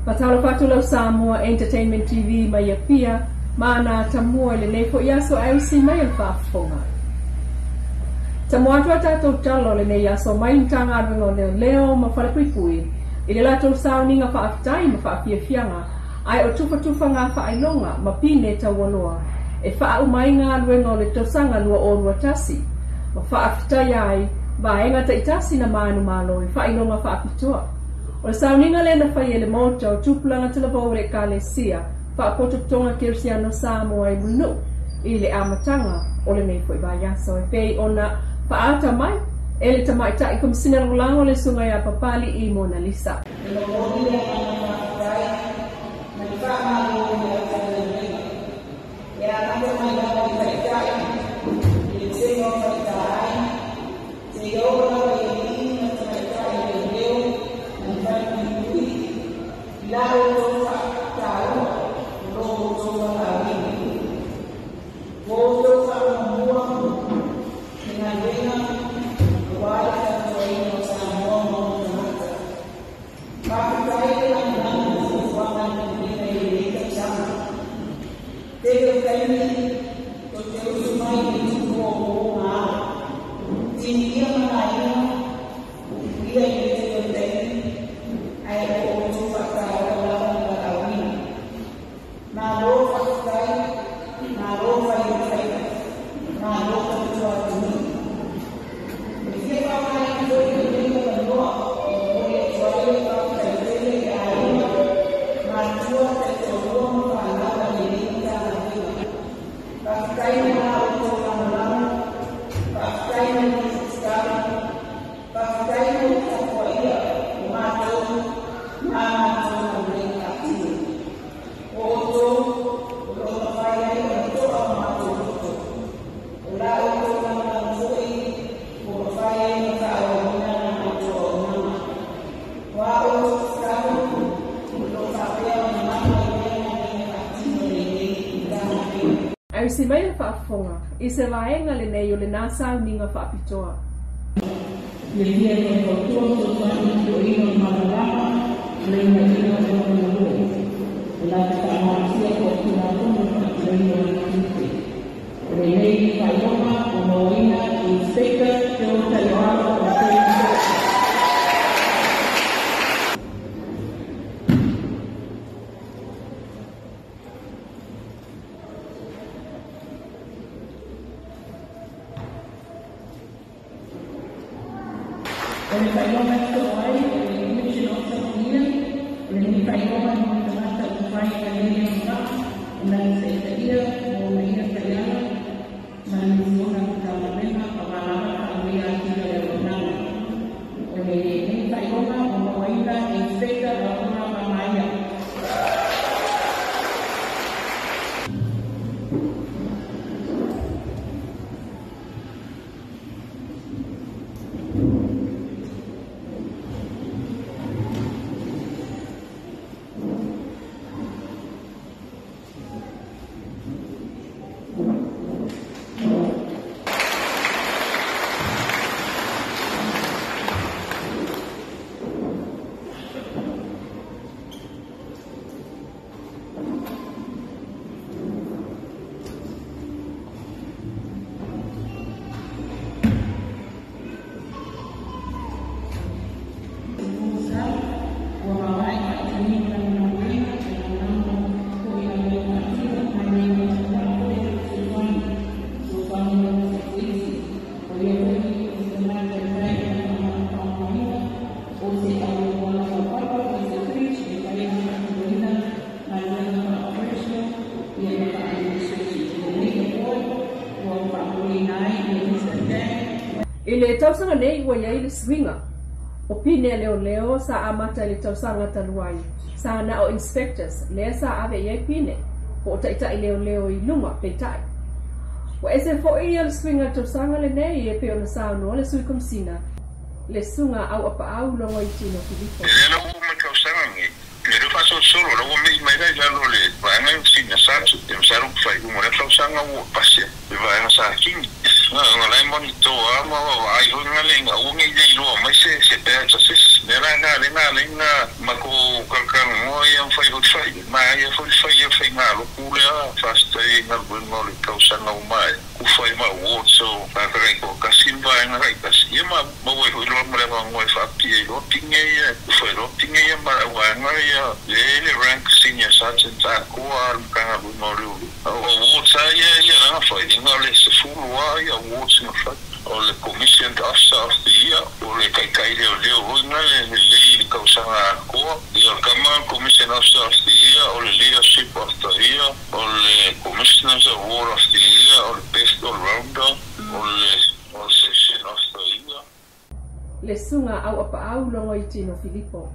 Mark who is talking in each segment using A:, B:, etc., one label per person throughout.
A: Faatalofa atu lau Samoa Entertainment TV mai Apia ma na tamua i lenei fo'i aso ae usi mai o le faafofoga. Tamua atu a tatou tala o lenei aso mai le Matagaluega o Leoleo ma Falepuipui i le latou sauniga faafetai ma faafiafiaga ae o tufatufaga faailoga ma pine taualoa e faauma ai galuega o le tausaga 2021 ma faafetaia ai vaega taitasi na manumalo i faailoga faapitoa. O le sauniga lea na fai e le Maota o Tupulaga Talavou o le Ekalesia Faapotopotoga Kerisiano Samoa i Mulinuu i le amataga o lenei foi vaiaso e pei ona faaata mai e le Tamaitai Komesina Lagolago le Susuga ia Papali'i Monalisa.
B: E momoli le agaga faafetai ma le faamalo i le aufaigaluega e amata mai lava i Taitai i le Vasega o Faletaai seia oo lava i alii ma tamaitai leoleo ma le falepuipui i la outou faataua o lo outou valaauina. Ua outou faamuamua le galuega aua le tautuaina o Samoa ma ona tagata. Faafetai le lagolago ma fuafuaga a le Pulega i lenei tausaga. Tele o taimi tou te usu mai i le tupu o uo ma alo. Tinigia ma aiga, upuia i le tele o taimi, ae o outou faataua lava le valaauina. Malo faafetai, malo fai o le faiva, malo tautua atunuu. E fia faaaogaina foi lenei avanoa e momoli atu ai le faafetai tele i aiga, matua, taitoalua ma fanau a lenei Matagaluega. Faafetai mo la outou lagolago, faafetai mo le tatalo, faafetai mo le tapuaia o matou ma a matou galuega faatino. O outou o lo o mafai ai ona to'a o matou loto. O la outou lagolago foi ua mafai ai ona faaauauina la matou auaunaga. O a outou tatalo o lo o faapea ona malu ai pea galuega faatino a lenei Matagaluega.
A: Ae usi mai le faafofoga i se vaega lenei o lena sauniga faapitoa.
C: Le fia faufautua fesoasoani i le toeaina o le malamalama ma le uunaiga o le nofonalue. O la te faamalosia foi Tulafono le faatinoina o ana tiute. O lenei faailoga ua mauaina e Inspector Phil Taioalo o le Training Services. O le faailoga e sosoo ai o le Commission Officer of the Year, o lenei faailoga mo le tagata ua mafai ona i ai le agavaa ona taitaia ma uunaia taiala ma le misiona a le Matagaluega aua lava le faaleleia atili o le auaunaga. O lenei faailoga ua mauaina e Inspector Vaoga Mamaia. Musa, ua mavae faatinoina lana galuega e lagolago foi i galuega faatino mai nei o Zimbabwe fesoasoani fesoasoani mai mo Polisi. O ia foi o se tagata e mafai ona faaaogaina o se auauana laupapa po o se bridge e mafai ona faatinoina galuega faa-operational ia ma faa-administration. O lenei award ua faamauina ai e Mr. Dan
A: I le tausaga nei ua i ai le suiga o pine a leoleo sa amata i le tausaga talu ai, sa na o inspectors lea sa ave i ai pine po o taitai leoleo i luga, peitai ua ese foi le suiga i le tausaga lenei e pei ona saunoa le Sui Komesina le Susuga Auapaau Logoitino Filipo.
D: E lea la ua uma i tausaga nei, le lea faasolosolo la ua mei mai la i lalo o le vaega e sina sa e masalo faaiuga o lea tausaga ua pasia le vaega sa kini na la e monitor a ma vaavaai foi na le ina aua nei le iloa mai se badge a se isi. Lea la na le na le na matou talatalanoa ia galuega o le tausaga ua maea ku fai ma awards o tagata taitoatasi ma vaega taitasi ia ma maua ai foi loa ma le avanoa e faapipii ai loa pine ia e tufa ai loa pine ia ma le auvaega ia lea e i le rank senior sergeant atoa a le Matagaluega o Leoleo. O awards lava ia ia la na fai na o le 10 lava ia awards na fai. O le Commissioned Officer of the Year, o le taitai leoleo foi na le lelei i le tausaga atoa. Ia o le tama Commissioned Officer of the Year, o le Leadership of the Year, o le Commissioner's Award of the Year, o le Best All Rounder, o le o le Section of the Year.
A: Le susuga Auapaau Logoitino Filipo.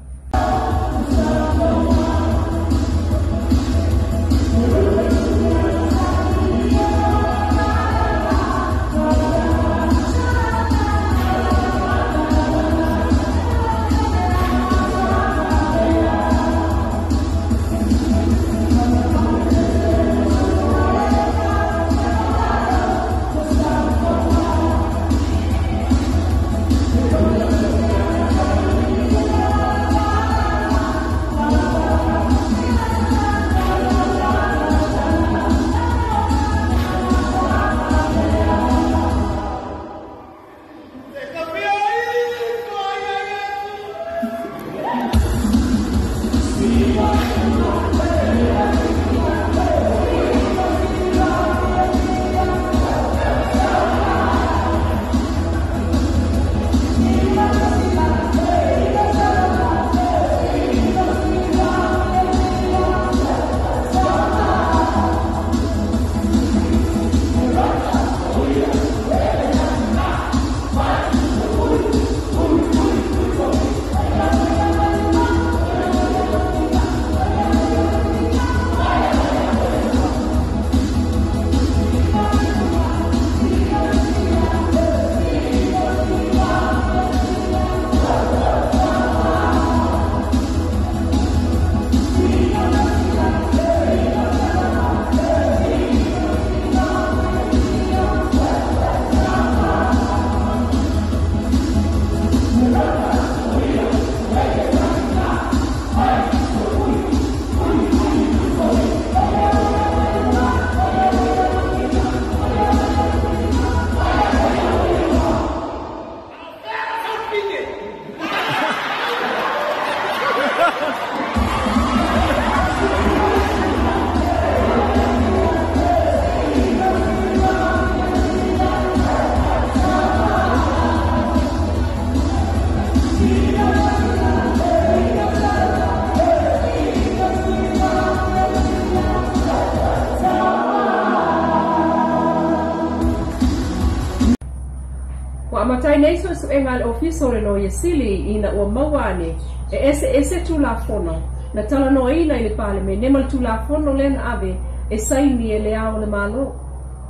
A: Ua amata ai nei suesuega a le Ofisa o le Loia Sili ina ua maua ane e eseese Tulafono na talanoaina i le Palemene ma le Tulafono lea na ave e saini e Le Ao o le Malo.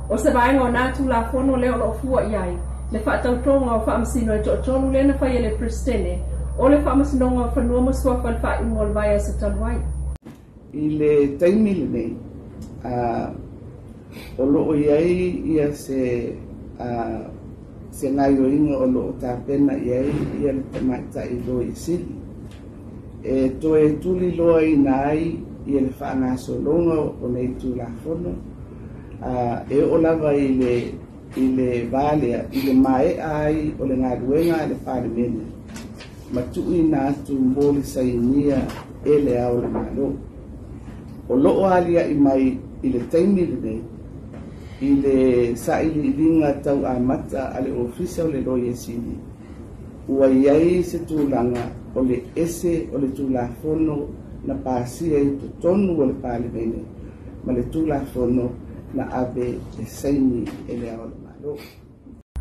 A: O se vaega o nā Tulafono lea o lo o fua i ai le faatautoga o Faamasino e toatolu lea na faia e le Peresetene o le Faamasinoga o Fanua ma Suafa i le faaiuga o le vaiaso talu ai.
E: I le taimi lenei, o loo i ai ia se se gaioiga o loo tapena i ai ia le tamaitai Loia Sili e toe tuliloaina ai ia le faagasologa o nei Tulafono e oo lava i le i le va lea i le maea ai o le galuega a le Palemene ma tuuina atu mo le sainia e Le Ao o le Malo. O loo aliaʻi mai i le taimi lenei i le sailiiliga tau amata a le Ofisa o le Loia Sili, ua i ai se tulaga o le ese o le Tulafono na pasia i totonu o le Palemene ma le Tulafono na ave e saini e Le Ao o le Malo.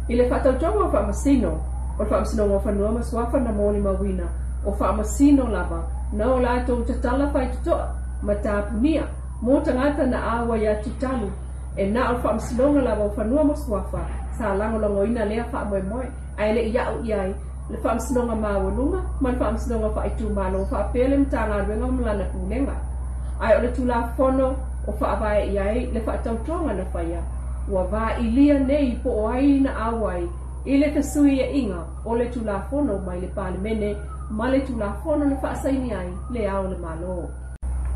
A: I le faatautoga o Faamasino o le Faamasinoga o Fanua ma Suafa na molimauina o Faamasino lava na o latou tatala faitotoa ma tapunia mo tagata na auai atu talu e na o le Faamasinoga lava o Fanua ma Suafa sa lagolagoina lea faamoemoe ae le i a'u i ai le Faamasinoga Maualuga ma le Faamasinoga Faaitumalo faapea le Matagaluega ma lana Pulega ae o le Tulafono o faavae i ai le faatautoga na faia ua vailiia nei po o ai na auai i le fesuiaiga o le Tulafono mai le Palemene ma le Tulafono na faasaini ai Le Ao o le Malo.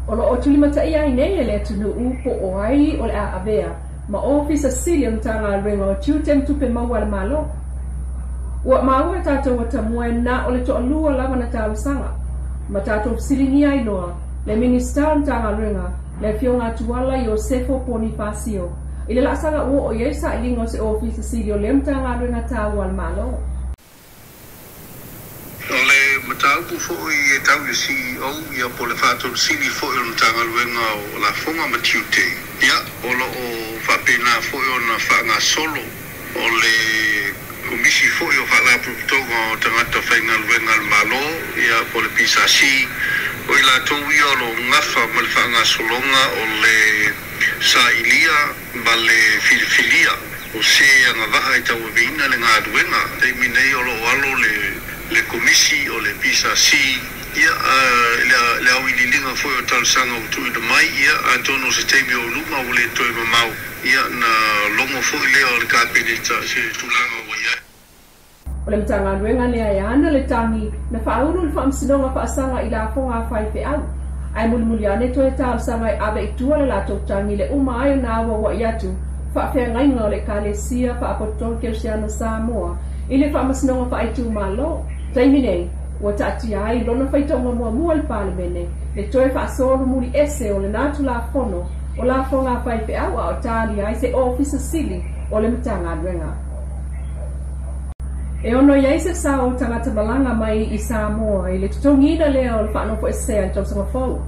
A: O loo tulimataia ai nei e le atunuu po o ai o le a avea ma Ofisa Sili o le Matagaluega o Tiute ma Tupe Maua a le Malo. Ua maua e tatou atamua e na o le toalua lava na talosaga ma tatou fesiligia ai loa le Minisita o le Matagaluega, le Afioga a Tuala Iosefo Ponifasio, i le laasaga ua oo i ai le sailiga o se Ofisa Sili o lea Matagaluega taua a le Malo.
D: O le mataupu foi e tau i le CEO ia po o le Faatonu Sili foi o le Matagaluega o Lafoga ma Tiute, ia o lo o faapena foi ona faagasolo o le Komisi foi o Faalapotopotoga o Tagata Faigaluega a le Malo ia po o le PSC, o i latou ia o lo o gafa ma le faagasologa o le sailia ma le filifilia o se agavaa e tauaveina le galuega. Taimi nei o lo o alo le Komisi o le PSC ia le auiliiliga foi o talosaga ua tuuina mai, ia atonu o se taimi o luma ua le toe mamao ia na logo foi lea o le Kapeneta se tulaga ua i ai.
A: O le Matagaluega lea e ana le tagi na faaulu le Faamasinoga Faasaga i lafoga a faifeau, ae mulimuli ane toe talosaga e ave i tua le latou tagi le uma ai ona auauai atu faafeagaiga o le Ekalesia Faapotopoto Kerisiano Samoa i le Faamasinoga Faaitumalo. Taimi nei ua taatia ai lona faitauga muamua i le Palemene le toe faasolomuli ese o lena Tulafono o lafoga a faifeau a o talia ai se Ofisa Sili o le Matagaluega. E ono i ai se sao o tagata malaga mai i Samoa i le totogiina lea o le faanofoesea i le tausaga fou.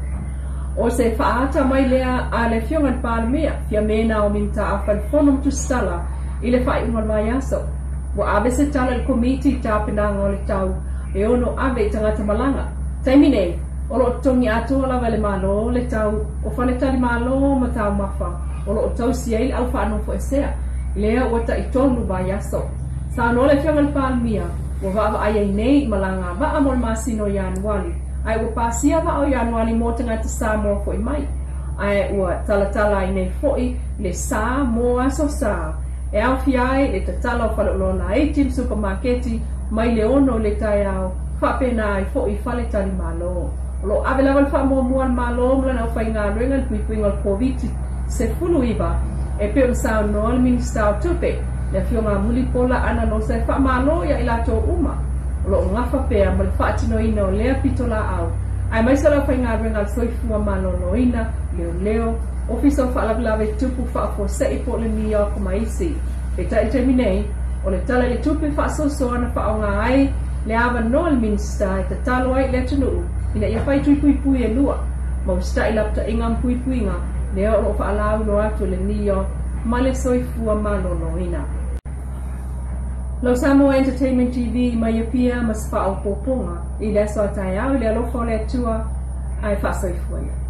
A: O se faaata mai lea a le Afioga i le Palemia, Fiame Naomi Mataafa i le Fono ma Tusitala i le faaiuga o le vaiaso. Ua ave se tala i le Komiti i tapenaga o le tau e ono ave i tagata malaga. Taimi nei, o loo totogi atoa lava e le Malo le tau o faletalimalo ma taumafa o loo tausi ai le au faanofoesea, lea ua taitolu vaiaso. Saunoa le Afioga i le Palemia, ua vaavaai ai nei i malaga vaa mo le masina o Ianuali, ae ua pasia vaa o Ianuali mo tagata Samoa foi mai, ae ua talatala ai nei foi le sa mo aso sa e aofia ai le tatala o faleoloa laiti ma supamaketi mai le 6 i le taeao, faapena ai foi faletalimalo. O loo ave lava le faamuamua a le Malo ma lana aufaigaluega i le puipuiga o le Koviti-19, e pei ona saunoa le Minisita o Tupe, le Afioga a Mulipola Anarosa, e faamalo ia i latou uma o loo gafa pea ma le faatinoina o lea pitolaau, aemaise o le aufaigaluega a le Soifua Maloloina, Leoleo, Ofisa o Faalavelave Tupu Faafuasei po o le NEOC ma isi. Peitai i le taimi nei, o le Tala i le Tupe faasoasoa na faaaoga ai le avanoa le Minisita e tatalo ai i le atunuu ina ia fai tui puipui e lua ma usita'i lapataiga ma puipuiga lea o loo faalauiloa atu e le NEOC ma le Soifua Maloloina. Lau Samoa Entertainment TV mai Apia ma se faaopoopoga i le aso a taeao i le alofa o le Atua ae faasoifua ia.